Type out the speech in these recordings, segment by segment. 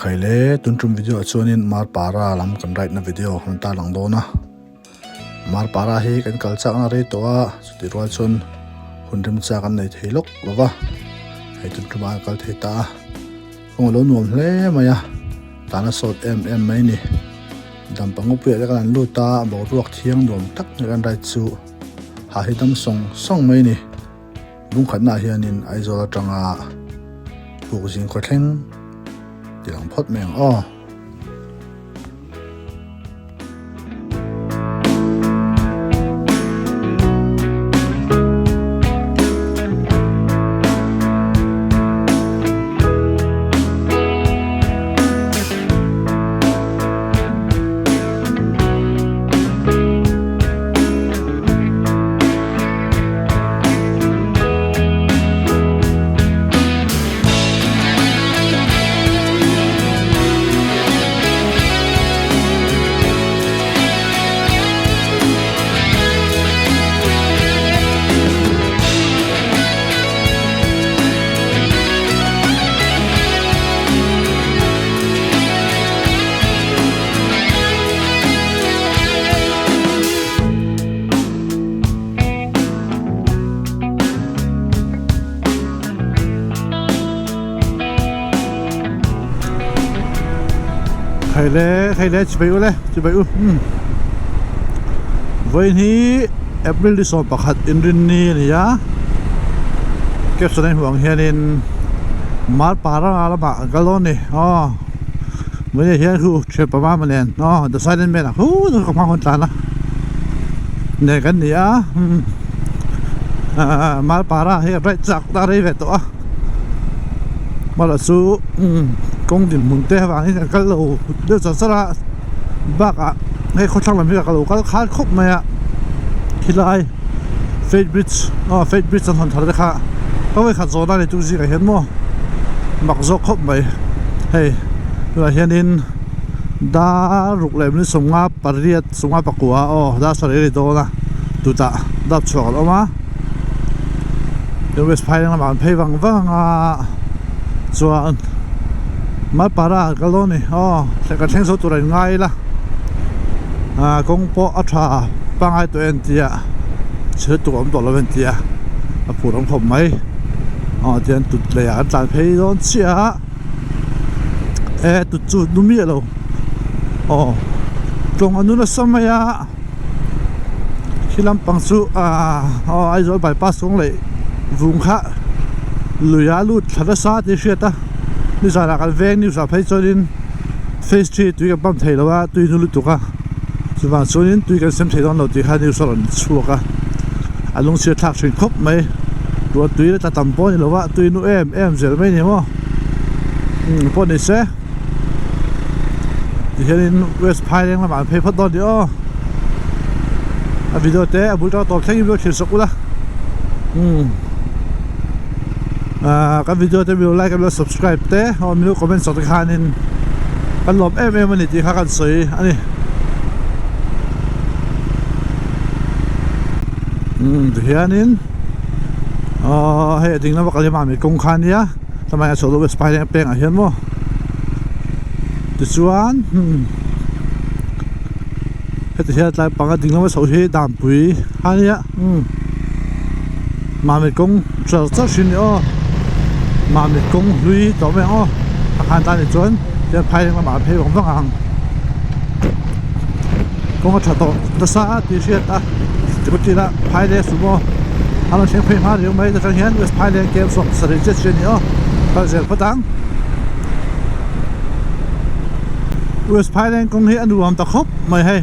Khaile tun tum video ah chuanin Marpara lam kan ride na video kan tarlang dawn a Marpara hi kan kal chak na rei tawh a chutih rual chuan hun remchak an nei thei lawk lo va hei tun tumah an kal thei ta a kawng a lo nuam hle mai a tan a sawt em em mai a ni dampa ngawpuiah te khan an lut a boruak thiang nuam tak mai kan ride chu hah hi dam sawng sawng mai a ni. Lungkhatnaah hianin Aizawl atanga Pukzing khaw thleng ti lang phawt mai ang aw. Khaile khaile chibai u le chibai u umm vawiin hi April ni 11 inrinni a ni a caption a hmuh ang hianin Marpara lamah an kal dawn a ni aw vawiin ah hian khu thian pama nen aw the silent man ah khu ka hma hun tlan a nen kan ni a ahh Marpara hi a bright chak ta rei ve tawh a hmala chu kawng dinhmun te avangin kan kal lo deuh char char a bakah hei khawthlang lam hi ka lo kal khar khawp mai a khilai fate bridge aw fate bridge an hawn thar te kha ka vawikhat zawhna a ni tuk zingah hian maw mak zawk khawp mai hei tunah hianin dar ruk leh minute 58 59 aw dar sarih a ni dawn a tutah dap chhuak an awm a west phai lamah an phei vang vang a chuan Malpara an kal dawn a ni aw kan thleng zo tur a inngai ila ah kawng pawh a tha pangngai tawh en tia chhe lutuk a awm tawh lo en tia a phur awm khawp mai aw tihian tut leh ah an tlan phei dawn chiah a. E tut chu nu miah lo aw tlawng a nu nasa mai a khi lampang chu ah aw Aizawl bypass kawng leh vung kha lui a lut thla nasa tih a hriat a nizanah kan veng news ah phei chuanin phase three tui kan pump thei lo a tui nu lutuk a chuvang chuanin tui kan sem thei dawn lo tih kha news a rawn chhuak a a lungchhia thlak thin khawp mai ruah tui la tla tam pawh a ni lo a tui nu em em zel mai a ni maw umm pawh ni se tihianin west phaileng lamah an phei phawt dawn a ni aw a video te a bul tang tawp thlengin video thlir sak ula umm ah kan video te milo like a milo subscribe te aw milo comment sak te khanin kan lawm em em a ni tih kha kan sawi a ni umm tihianin aw hei a ding lama kal hi mami kawng kha a nia tlamain a chhuah deuh spider peng ah hian maw tichuan hmm heti hian tlai panga ding lama chhoh hi danpui a nia umm mami kawng char char thin a ni aw mami kawng hlui tawh mai ang aw a khan tan ah chuan tihian phai lamah a phei vang vang ang kawng a tha tawh nasa tih hriat a tih a phai leh sumo a rawn thleng phei hma riau mai atang hian west phai leng camp 70 chiah chiah a ni aw kal zel phawt ang west phai leng kawng hi a nuam ta khawp mai hei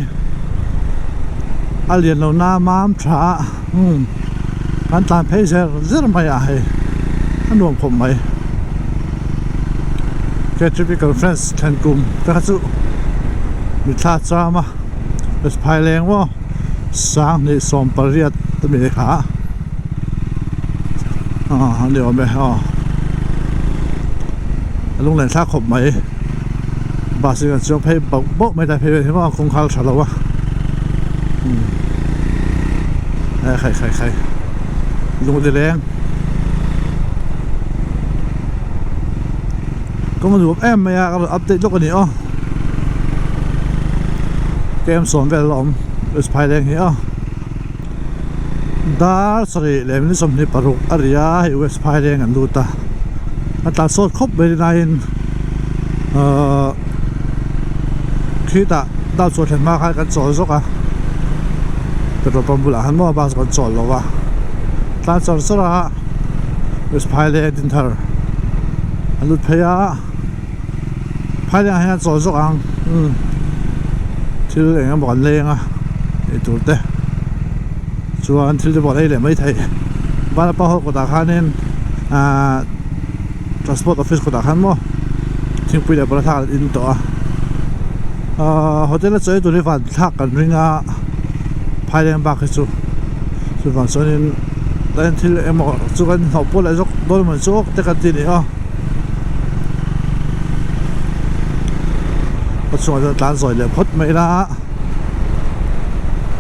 a lian lo na mam tha a umm kan tlan phei zer zer mai a hei a nuam khawp mai K_T_P conference thlen kum te kha chu mithla cham a west phai leng maw. 2018 te mi kha a ni awm e aw a lunglen thlak khawp mai bus in an chuang phei bauh bauh mai ta phei vel hi maw kawngkhar tha lo a e khai khai khai lung ti leng. Kawng a nuam em mai a, ka rawn update lawk a ni aw. Kem sawm vel a awm West Phaileng hi aw. Dar sarih leh minute 26 a ri a, hei West Phaileng an lut a. A tlan sawt khawp mai rinaiin ahh khitah dal chhuah thlen hma khan kan chawl zawk a. Petrol pump bulah khan maw bus kan chawl lo va. Tlan char char a West Phaileng Dinthar an lut phei a. Phaileng ah hian a chawl zawk ang umm thil eng emaw kan leng a eitur te chuan thil te pawh an ei leh maithei Vanapa ho kawtah khanin ahh transport office kawtah khan maw thingpui leh paratha an in tawh a ahh hotel a chawi tur hi van thlak kan ring a Phaileng bak hi chu chuvang chuanin thil emaw chu kan hnawh pawh leh zawk dawn emaw chu awk te kan ti a ni aw. A chhungah chuan tlan zawi leh phawt mai ila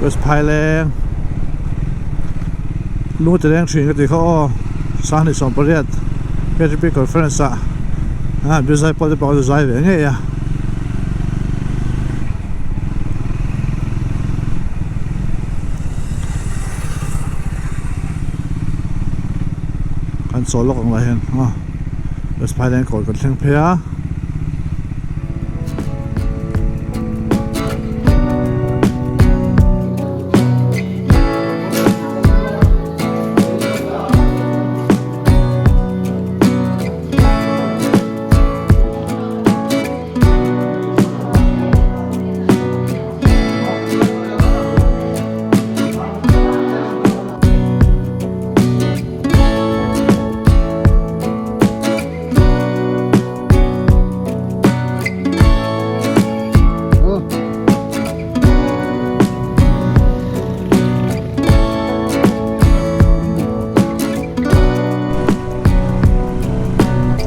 West Phaileng lung ti leng thin ka tih kha aw Sanghnih 18 K T P conference ah ah Biazai pawh te pawh a zai ve ngei a. Kan chawl lawk ang lah hian aw. West Phaileng kawl kan thleng phei a.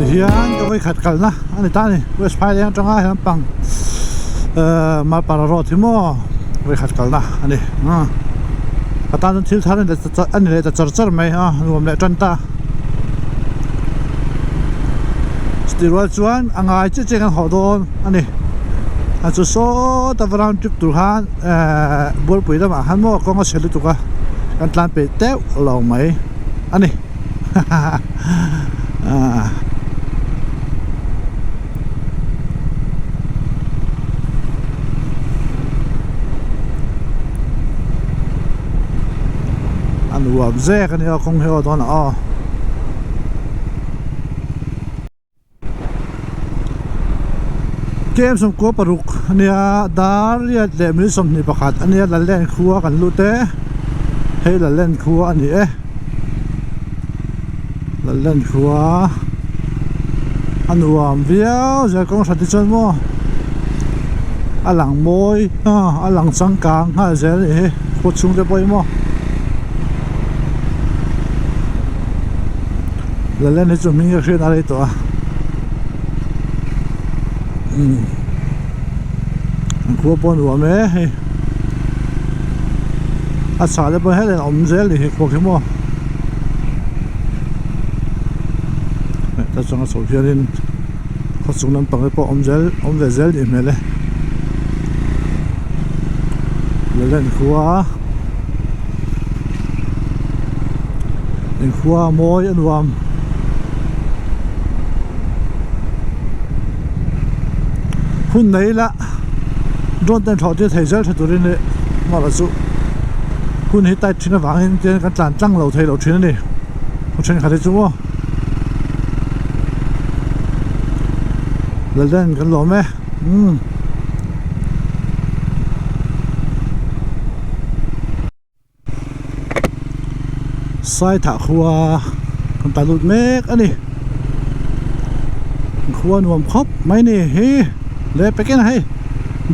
Tihian ka vawikhat kalna a ni ta a ni West Phaileng atanga he lampang ehh Malpara road hi maw vawikhat kalna a ni. Ka tan chuan thil thar a ni leh ta char char mai a nuam leh tan ta chutih rual chuan a ngai chiah chiah kan haw dawn a ni a chu sawta va round trip tur khan ehh bualpui lamah khan maw kawng a chhe lutuk a kan tlan peih teuh lo mai a ni ha ha ha. A nuam zek a nia kawng hi aw dawn ah aw. Kem 16 a nia dar riat leh minute 21 a nia Lallen khua kan lut e hei Lallen khua a ni e. Lallen khua a nuam viau zel kawng hrat hi chuan maw a lang mawi a lang changkang nghal zel a nih hi khaw chhung te pawh hi maw Lallen hi chu hming ka hriat a rei tawh a umm an khua pawh a nuam e hei a chhah te pawh helaiah a awm zel a nih hi khua khi maw. Ta chuan a chhoh hianin khaw chung lampang te pawh awm zel awm ve zel nih hmel e Lalen khua inkhua a mawi a nuam hun nei ila drone ten thlawh tir thei zel tha turin ih mawlh chu hun hi tight thin avangin tian kan tlan tlang lo thei lo thin a ni. Khaw thenkhat hi chu maw Lalden kan lawm e umm. Saithah khua kan ta lut mek a ni khua nuam khawp mai ni hi leh pek en a hei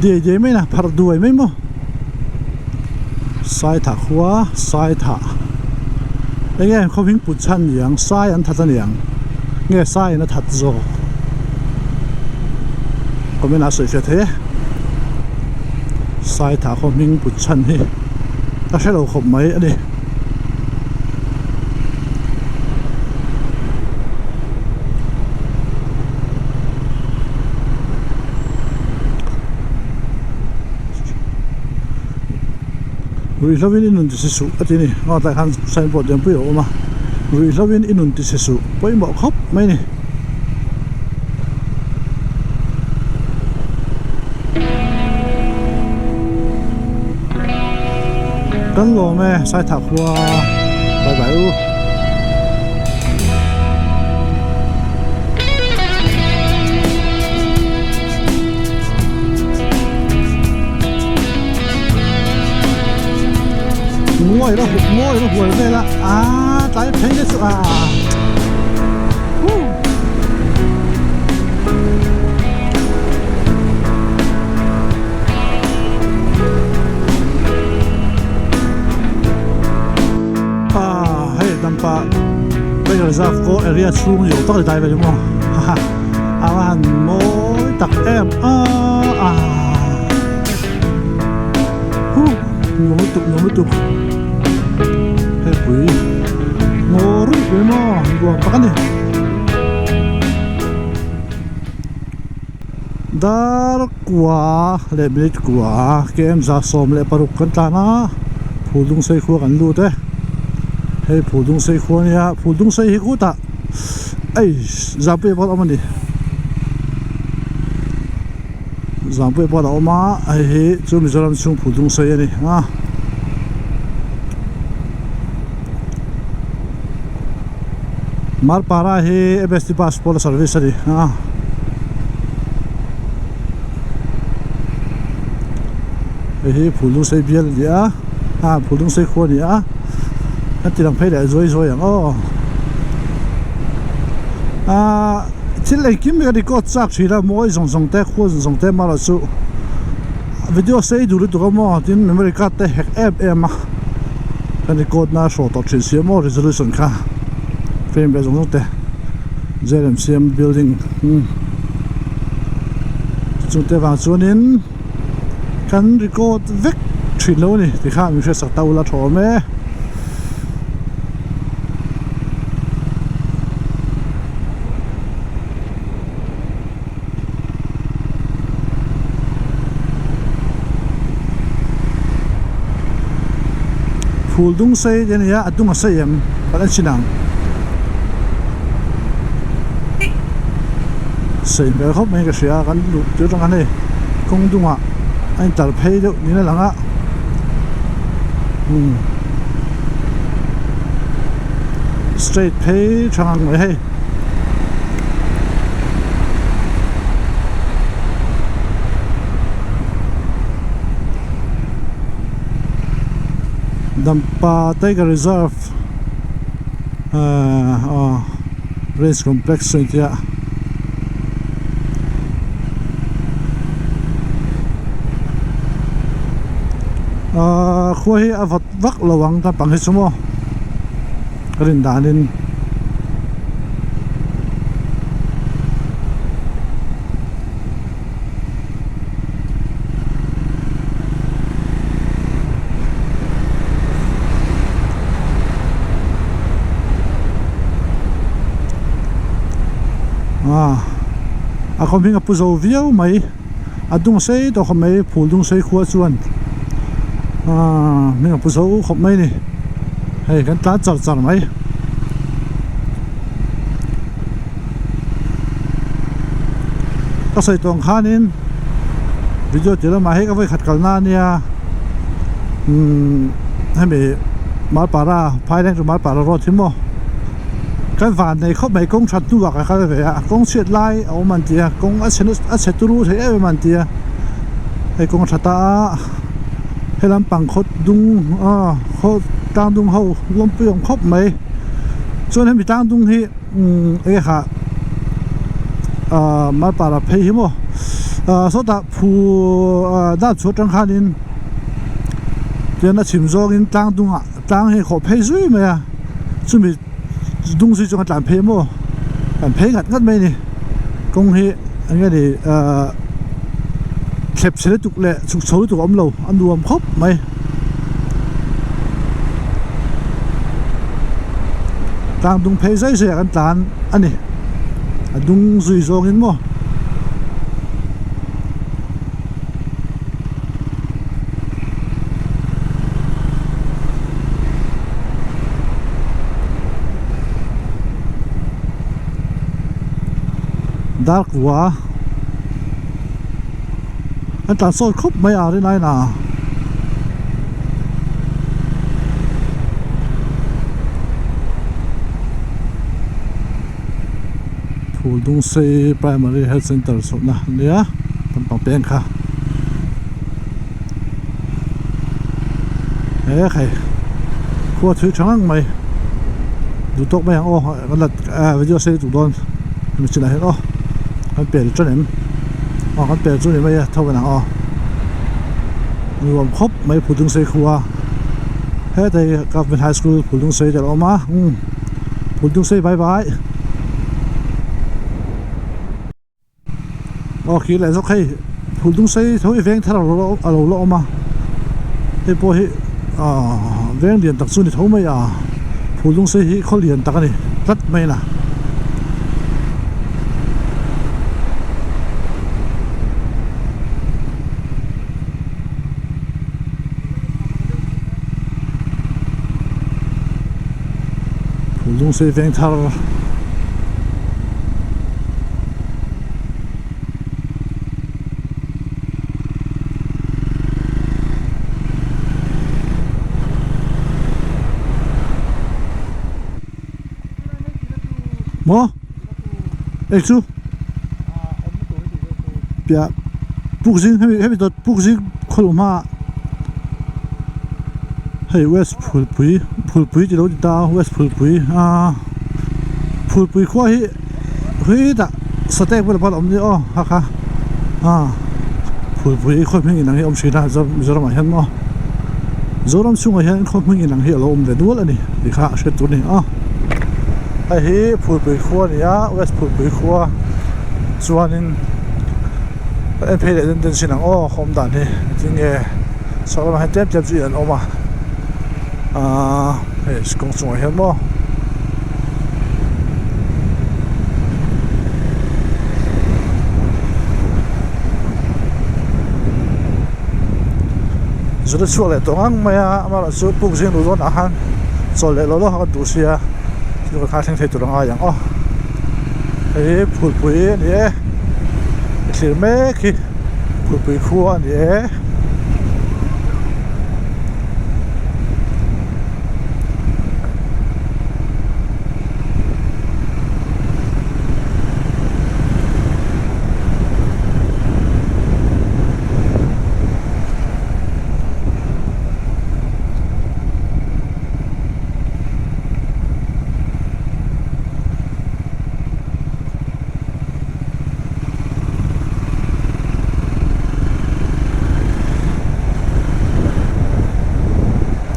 diai diai mai na pharh duai mai maw. Saithah khua Saithah enge khaw hming put chhan ni ang sai an that a ni ang nge sai in a that zawk comment ah sawi fiah thei e Saithah khaw hming put chhan hi ka hre lo khawp mai a ni. Ruihhlo in i nun ti si suh a ti a ni. Aw tlai khan signboard lianpui a awm a, Ruihhlo in i nun ti si suh pawimawh khawp mai a ni. Kan lawm e Saithah khua bye bye u. Ngawi la ngawi la hual vel a aaa tlai phei te chu aaa huu. Aaa hei dampa tiger reserve pawh area chhung ni awm tak a ni tlai vel hi maw haha a va han mawi tak em aaa huh nuam lutuk nuam lutuk hei pui ngaw ruih pui maw nuam tak a ni. Dar kua leh minute kua km 116 kan tlan a Phuldungsei khua kan lut e hei Phuldungsei khua a nia Phuldungsei hi kutah eiss Zampuia pawh a awm a ni Zampuia pawh a awm a hei hi chu Mizoram chhung Phuldungsei a ni a. Marpara hi M_S_T bus pawh la service a ni a. Hei hi Phulungsei bial a ni a ah Phulungsei khua a ni a kan ti lang phei leh zuai zuai ang aw. Ahh thil engkim hi ka record chak thin a mawi zawng zawng te khua zawng zawng te amaherawhchu video sei duh lutuk a maw tin memory card te hek em em a. Kan record na hrawh tawh thin si a maw resolution kha frame ve zawng zawng te J_M_C_M building chung te vang chuanin kan record vek thin lo a ni tikhan min hriatsak ta ula tha awm e. Phul dung sei te a ni a a dung a sei em kan en chin ang sei hmel khawp mai ka hria kan luh tir atang khan hei kawng dungah a intar phei deuh niin a lang a umm straight phei tha ngang mai hei. Dampa Tiger Reserve ahh aw race complex a intia ahh khua hi a vawt vak lo ang naupang hi chu maw. Ka rin danin ah a kawm hming a pu zo viau mai a dung sei tawh khawp mai phul dung sei khua chuan ah hming a pu zo khawp mai a ni hei kan tlan char char mai. Ka sawi tawng khanin video tih lamah hei ka vawi khat kalna a nia umm hemi Malpara Phaileng to Malpara road hi maw kan van nei khawp mai kawng that hnuah ka kal ve a kawng chhiat lai a awm an ti a kawng a chhe a chhe turu thei em em an ti a hei kawng tha ta a helam pang khaw dung aw khaw tlang dung ho lawmpui awm khawp mai chuan hemi tlang dung hi umm eng kha ahh Malpara phei hi maw ahh sawtah phu ahh dan chhuah atang khanin tian a chhim zawngin tlang dungah tlang hi a khawh phei zui mai a chumi dung zui chuan a tlan phei maw tlan phei ngat ngat mai a ni kawng hi eng nge ni ahh thlep chhe lutuk leh chhuk chho lutuk a awm lo a nuam khawp mai. Tlang dung phei zai zai ah kan tlan a ni a dung zui zawngin maw. Darkua an tlan sawt khawp mai a rin aina. Phuldungsei Primary Health Centre chhohna a nia naupang peng kha he khai khua thui tha ngang mai duh tawk mai ang aw kan la video sei duh dawn hemi chinah hian aw kan pel tan em aw kan pel chu ni mai a tho ang aw nuam khawp mai Phuldungsei khua hetah hi Government High School Phuldungsei te a lo awm a umm. Phul sei vai vai. Aw khi leh zawk hei phul dung sei tho hi veng thar alo alo la awm a hei pawh hi ahh veng lian tak chu ni tho mai a phul dung sei hi khaw lian tak a ni tlat mai a. Lungsei veng thar maw eng chu piah pukzing hemi hemi dawt pukzing khawlh hma ah hei west phulpui phulpui tih lo ti ta a west phulpui aaa phulpui khua hi hetah satek bulah pawh a awm nia aw kha kha aaa phulpui khaw hming inang hi a awm thin a Mizoram ah hian maw Zoram chhungah hian khaw hming inang hi a lo awm ve nual a ni tih kha a hriat tur a ni a hei hi phulpui khua a ni a west phulpui khua chuanin kan en phei leh den den sin ang aw khaw awm dan hi engtin nge chhak lamah hian tlem tlem chu in an awm a aaa hei kawng chungah hian maw. Zut a chhuak leh tawh ngang mai a amaherawh chu puk zing duh dawnah khan chawl leh lo lo kha kan duh sia chu ka thleng thei tur a ngai ang aw hei hi phulpui a ni e i thlir mek hi phulpui khua a ni e.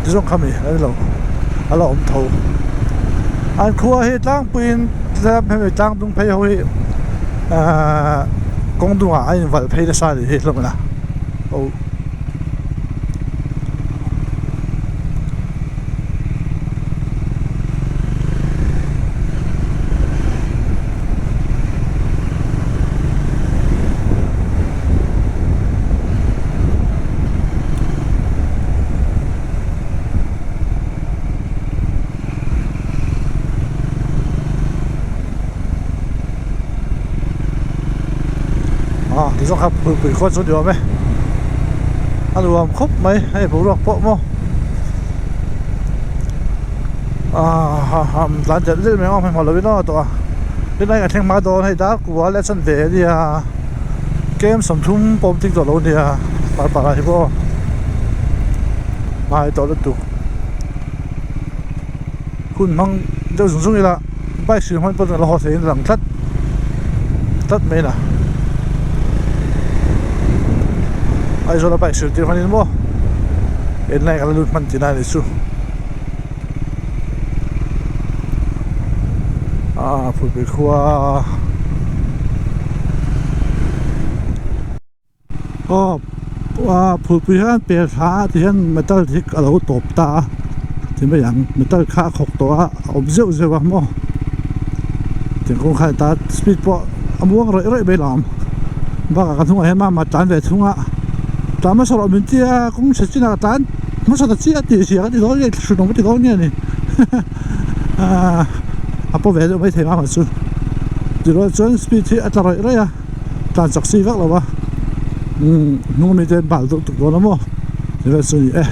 Zawng kha mi a ni lo a la awm tho an khua hi tlangpuiin tlem hemi tlang dung phei ho hi ahh kawng dungah a invalh phei nasa a nih hi hlawm ila oh. Ah ti zawk kha phulpui khaw chu ni awm e a nuam khawp mai hei boruak pawh maw ah ha ha tlan delh delh mai ang hmanhmawh lovin aw tawh a tin a thleng hma dawn hei dar kua leh chuan ve a nia kem 30 pawh awm tik tawh lo a nia parpar ah hi pawh ngai tawh lutuk hun hmang deuh zung zung ila bike hri hman pawh la haw theihin a lang tlat tlat mai a Aizawl a bike hril tir hmanin maw enlai ka la lut hman tihna a ni chu ah phulpui khua aw ah phulpui hian pel thla a ti hian metal hi a lo tawp ta a ti mai ang metal kha a khawk tawh a a awm zeuh zeuh a maw thingkung kha ta speed pawh a muang rawih rawih mai lo ang bakah ka hnungah hian mama tlan ve thung a tlan hmasa rawh min tia kawng chhe chinah ka tlan hmasa ta chiah tih hria ka ti dawn nge hrun awm ka ti dawn nge ni ah a paw ve deuh maithei mama chu. Tirual chuan speed hi a tla rawih rawih a tlan chak si vak lo a umm hnung ami te an bal deuh tuk dawn a maw tirual chu a ni e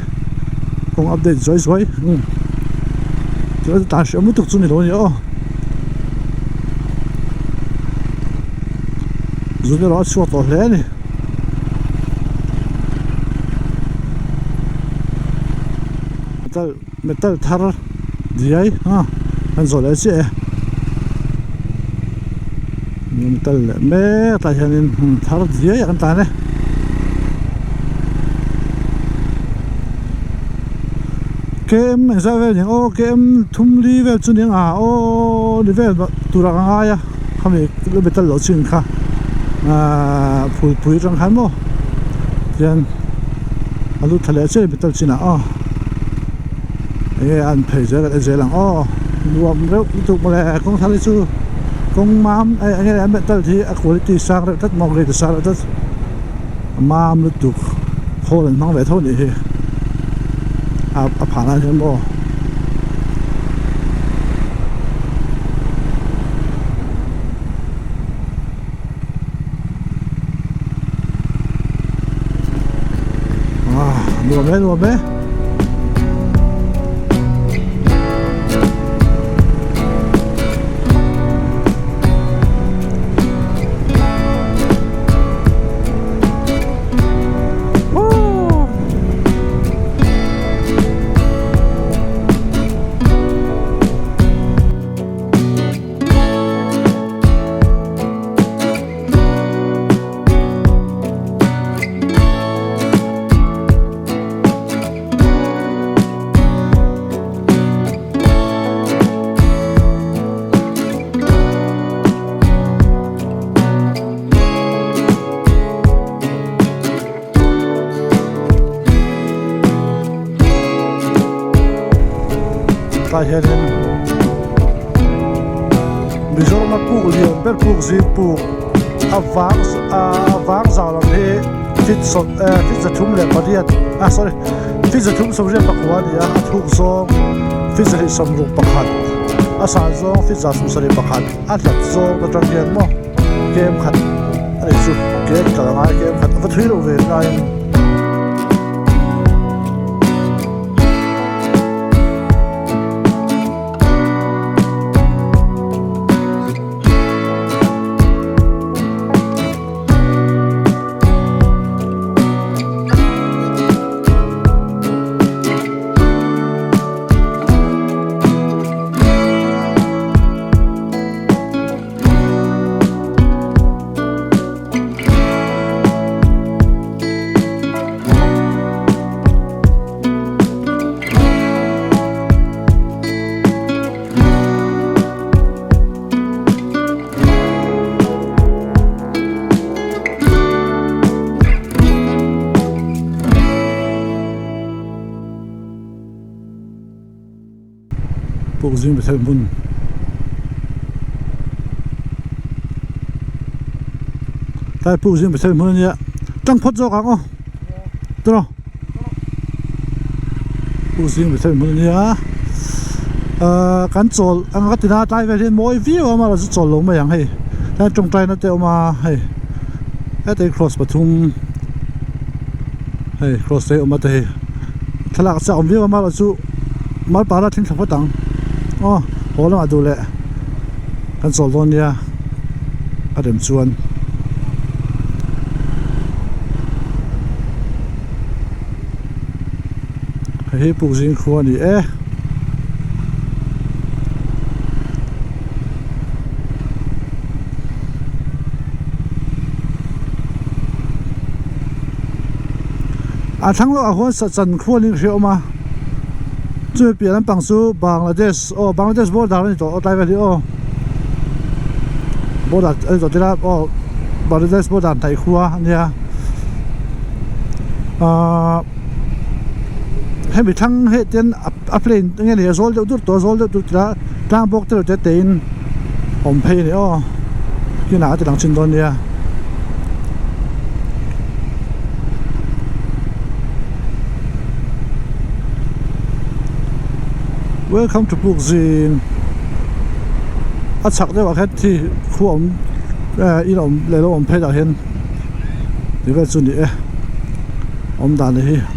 kawng update zuai zuai umm tirual chu tlan hriam lutuk chu ni lo a ni aw zun erawh a chhuak tawh hle a ni. Metal thar diai a kan zawh leh chiah e metal leh mek ah hianin hmun thar diai ah kan tlan e km engzah vel ni ang aw km thum li vel chu ni ang a aw ni vel turah ka ngai a khami metal loh chin kha ahh phulpui atang khan maw tihian a lut thla leh chiah a ni metal chinah aw enge an phei zel a zel ang aw nuam reuh lutuk mawle kawng thar hi chu kawng mam enge a metal hi a quality sang reuh tlat maw grade a sang reuh tlat a mam lutuk khawl an hmang ve tho anih hi a phah nan hian maw. Nuam e nuam e. Tlai hianin Mizoram a puk lian ber puk zing puk a vang a vang zau lam hi fit sawm eh fit zathum leh pariat ah sorry fit zathum sawmriat pakua a ni a a thuk zawng fit zahnih sawmruk pakhat a san zawng fit za sawmsarih pakhat a hlat zawng atang hian maw kem khat a ni chu kem kal a ngai kem khat a va thui loh ve laiin. Puk zing bethel hmun tlai puk zing bethel hmun ania tang phawt zawk ang aw tawh puk zing bethel hmun ania ahh kan chawl ang ka tina tlai vel hian mawi viau a amaherawhchu chu chawl lo mai ang hei tlai tawngtaina te a awm a hei heta hi cross pathum hei cross te a awm a te hei. Thlalak chak awm viau a amaherawhchu chu Malpara thleng thla phawt ang aw haw lamah duh leh kan chawl dawn nia a rem chuan. Hei hi pukzing khua a ni e. A thlang lawkah khuan sachan khuan in hria awm a chumi piah lampang chu Bangladesh aw Bangladesh border a ni tawh aw tlai vel hi aw border a ni tawh tila aw Bangladesh border hnaih khua a nia ahh hemi thlang heh te hian a plane eng nge ni a zawl deuh dur tawh a zawl deuh dur tila tlang bawk te te te in awm phei a ni aw kinah a ti lang chin dawn nia. Welcome to Pukzing. A chhak deuhah khian thi khu a awm eh in a awm leh lo awm phei lah hian ti vel chu a ni e awm dan hi.